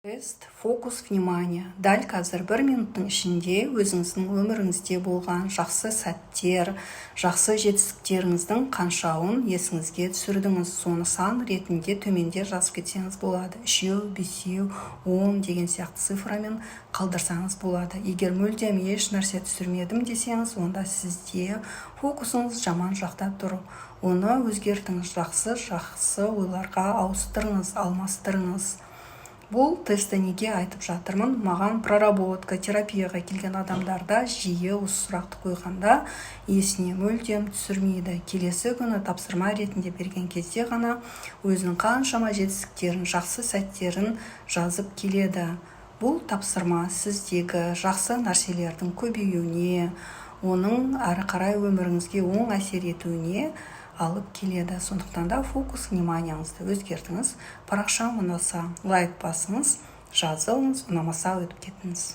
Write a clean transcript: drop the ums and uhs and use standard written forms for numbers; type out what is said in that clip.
Тест «Фокус внимания». Дәл қазір бір минуттың ішінде өзіңіздің өміріңізде болған жақсы сәттер, жақсы жетістіктеріңіздің қаншауын есіңізге түсірдіңіз, соны сан ретінде төменде жазып кетсеңіз болады. Үшеу, бесеу, 10 деген сияқты цифрамен қалдырсаңыз болады. Егер мүлдем еш нәрсе түсірмедім десеңіз, онда сізде фокусыңыз жаман жақта тұр. Оны өзгертіңіз, жақсы жақсы ойларға ауыстырыңыз, алмастырыңыз. Бұл тестті неге айтып жатырмын? Маған проработка, терапияға келген адамдарда жиі осы сұрақты қойғанда, есіне мүлдем түсірмейді. Келесі күні тапсырма ретінде берген кезде ғана өзінің қаншама жетістіктерін, жақсы сәттерін жазып келеді. Бұл тапсырма сіздегі жақсы нәрселердің көбеюіне, оның әрі қарай өміріңізге оң әсер етуіне алып келеді. Сондықтан да фокус вниманияңызды өзгертіңіз. Парақшам ұнаса, лайк басыңыз, жазылыңыз, ұнамаса, өтіп кетіңіз.